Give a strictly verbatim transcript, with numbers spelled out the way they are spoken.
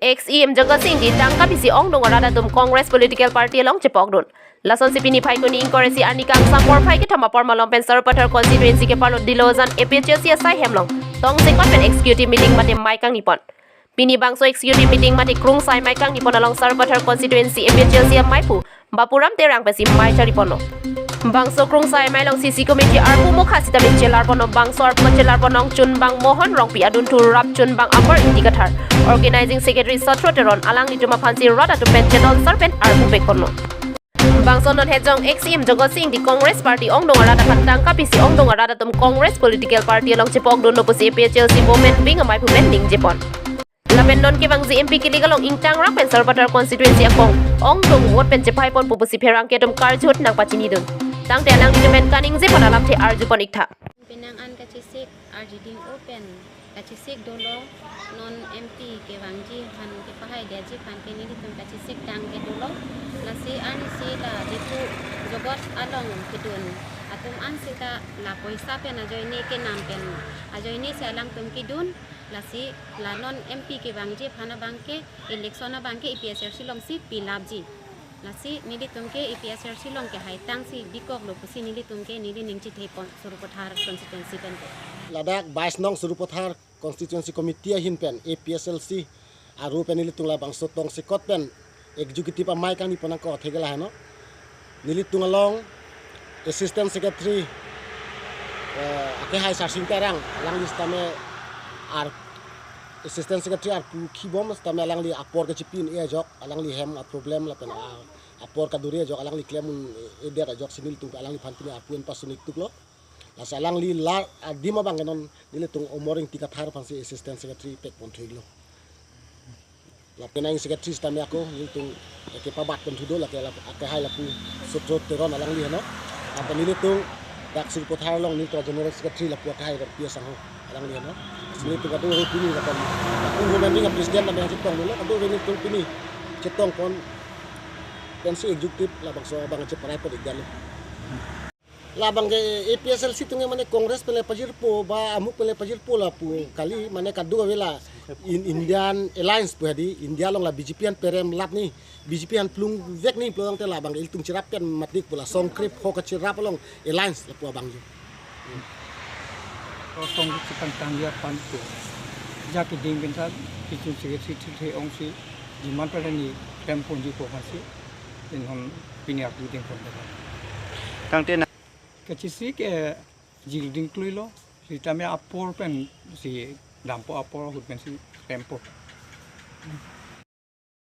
Ex E M Jagat Sing Engti tangka pisi ongdung arat atum Congress political party along chepokdun. Lasonsi pini Phaikuni ingkoi ra isi arni kangsam porphai kethom apor malom pen Sarupathar constituency keparlo Dilojan A P H L C asai hem along tongsekot pen executive meeting mate mai kangni pon. Pini bangso executive meeting mate krungsai mai kangni pon along Sarupathar constituency A P H L C amaiphu Bapuram Terang pensi mai chari ponlo. Bangso krungsai amei along C C committee arpu mokha sitame chelar ponlo. Bangso arpu chelar pon nong chunbang Mohon Rongpi, adunthu rap chunbang Amar Engti Kathar, organizing secretary Satro Teron, alanglitum aphansi rat atum pen chetonsar pen arpu pek ponlo. Bangso non hejong Ex E M Jagat Sing Engti Congress party ongdung arat aphan tangka pisi ongdung arat atum Congress political party along chepokdunlo pusi A P H L C women wing amaiphu pen ningje pon. Lapen non kevangji M P kilik along ingtang rang pen Sarupathar constituency akong ongdung vote pen chepai ponpo pusi pherangke atum karju ahut nangpachinidun. Tangte alanglitum pen kaningje pon alamthe arju pon iktha. Penang an kachesik arjuding open kachesik dolo, non M P kevangji aphan kepahai diaji aphan ke nelitum kachesik tangke dolo. Lasi arnisi la Diphu Jagat along kedun atum an seta la poisa pen ajoine kenam pen ajoine si alangtum kedun. Lasi la non M P kevangji aphan abangke election abangke A P H L C alongsi pilapji. Lasi nelitum ke A P H L C along ke haitangsi bikoklo pusi nelitum ke neli ning chethe pon Sarupathar constituency pen ke. Ladak bais nong Sarupathar constituency committee ahin pen A P H L C aru pen nelitum labangso tongsekot pen executive amai kangni pon nangkok thek laheno. Nelitum along assistant secretary, eh, akehai Sarsing Terang, alangli sitame ar assistant secretary arpu khibom sitame alangli apor kachipin e ajok, alangli hem a problem lapen a apor kaduri ajok alangli klem un-edet ajok si nelitum alangliphan pini arpu en pasun iktuklo. Lasi alangli la adim abang ke non nelitum Omor Engti Kathar aphansi assistant secretary pek pon thuilo. Lapen ang secretary sitame ako nelitum eke pabat pon thudo, lake la akehai lapu Satro Teron alangli heno. Lapen nelitum dak Sarupathar along nelitum general secretary lapu akehai Rongpi asangho alangli heno. Lasi nelitum kadokave pini lapen lapu women wing president nang chetonglo, kadokave nelitum pini chetong pon pensi executive labangso abang cheparai pon ikdalo. Labang ke A P H L C atum ke mane Congress pen le pajirpo ba amuk pen le pajirpo lapu kali, mane kadokave la in Indian Alliance pu hadi, India along la B J P aphan perem lap ni, B J P aphan plung vek ni pulo tangte labang ke ilitum cherap pen matdik pu la Songkrep ho kachirap along alliance lapu abang jo. Kosong si pantang dia pan tu. Jaki ding bin sa, kichun si si si ongsi, jiman pada ni klem ponji ko aphansi, inhon pini aku ding pon. Tangte na. Kachesik, eh, jil ding kluilo, sitame apor pensi dampo, apor ahut pensi tempo.